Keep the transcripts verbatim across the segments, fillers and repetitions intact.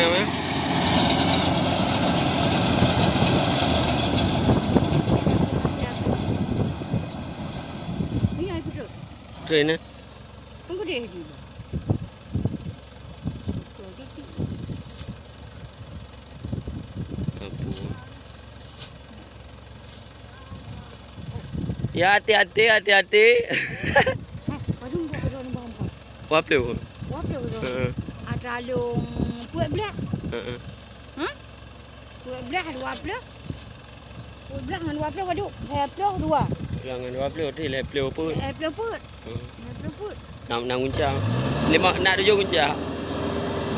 Ni ai putôh. Train, eh? Kan gede di bawah. Betul, dia tu. Ampun. Ya, hati-hati, hati-hati. Eh, padum buat orang bang. Wah, pleu. Wah, pleu. Heeh. Ada long buat belah. Heeh. Hah? Peuet blaih dua ploh. Peuet blaih ngon dua ploh padub? Lhèe ploh dua. Peuet blaih ngon dua ploh, lhèe ploh peuet. Lhèe ploh peuet. Hmm. Lhèe ploh peuet. Nam, nam gunca. Limong, na tujoh gunca.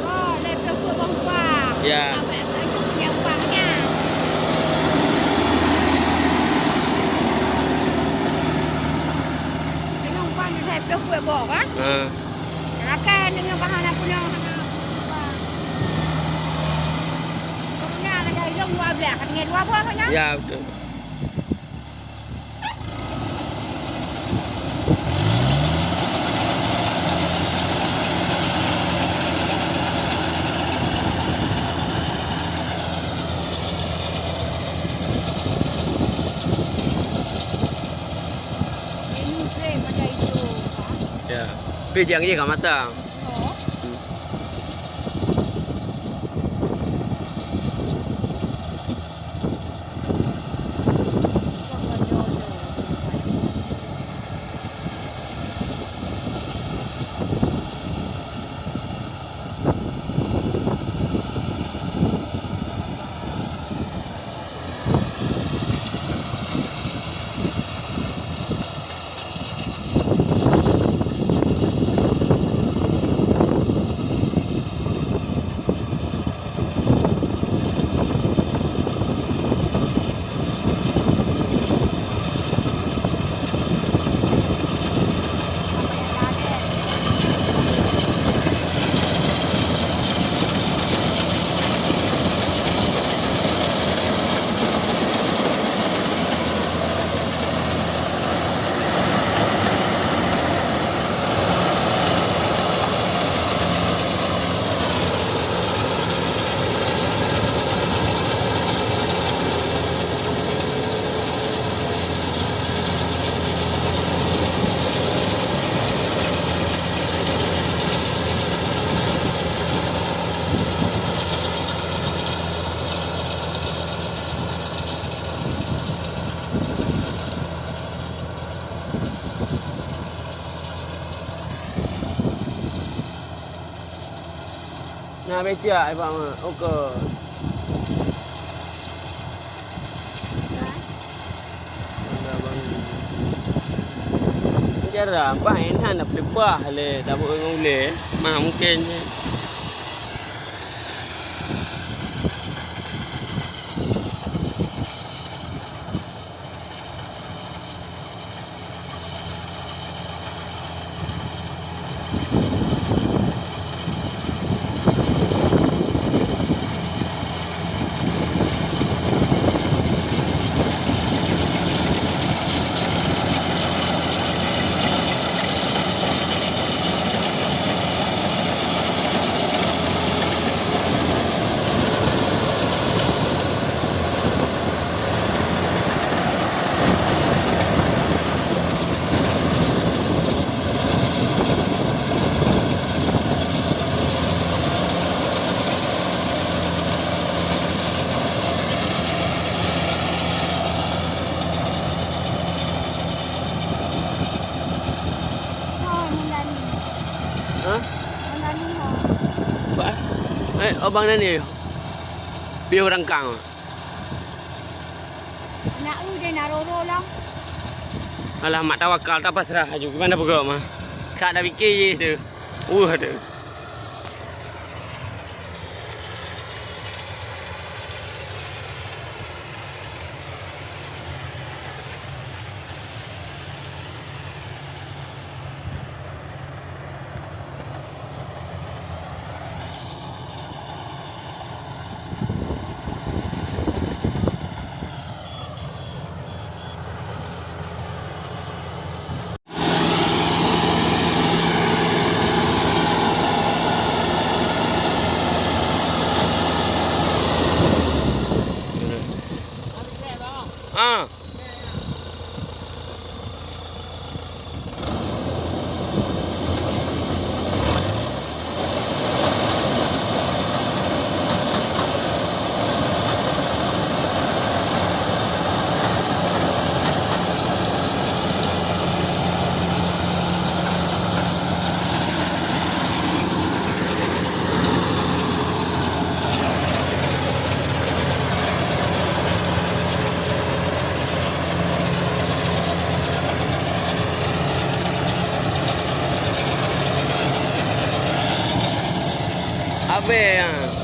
Oh, lhèe ploh peuet bang upah. Ya. Abang, abang itu punya upah banyak. Dengan upah ni lhèe ploh peuet boh, kan? Ha. Rakan dengan bahan apa yang hana. Corona ada ilong dua belas, katanya dua boh, kan? Ya, betul. Ya. Tapi jangan ka mata. Na becak, Pak Mak. Oke. Jarang, Pak, enak na peulipah lé, tabok ngon ulèe. Mah mungken je. Hah? Bah? Eh, abang nani? Piôh rangkang. Anak u deh na roro lom. Alah, mak tawakal, tapasrah aju. Gimana peugot mah? Sak dah pikir je tu. Uh, tu. Ah. Abéh, ha.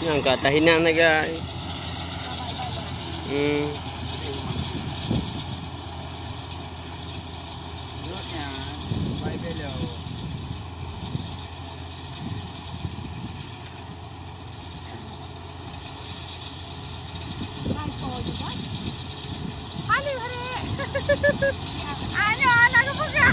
Nyang ka tahinan lagèe. Hmm. Halo, hari. Ayo, anak kebuka.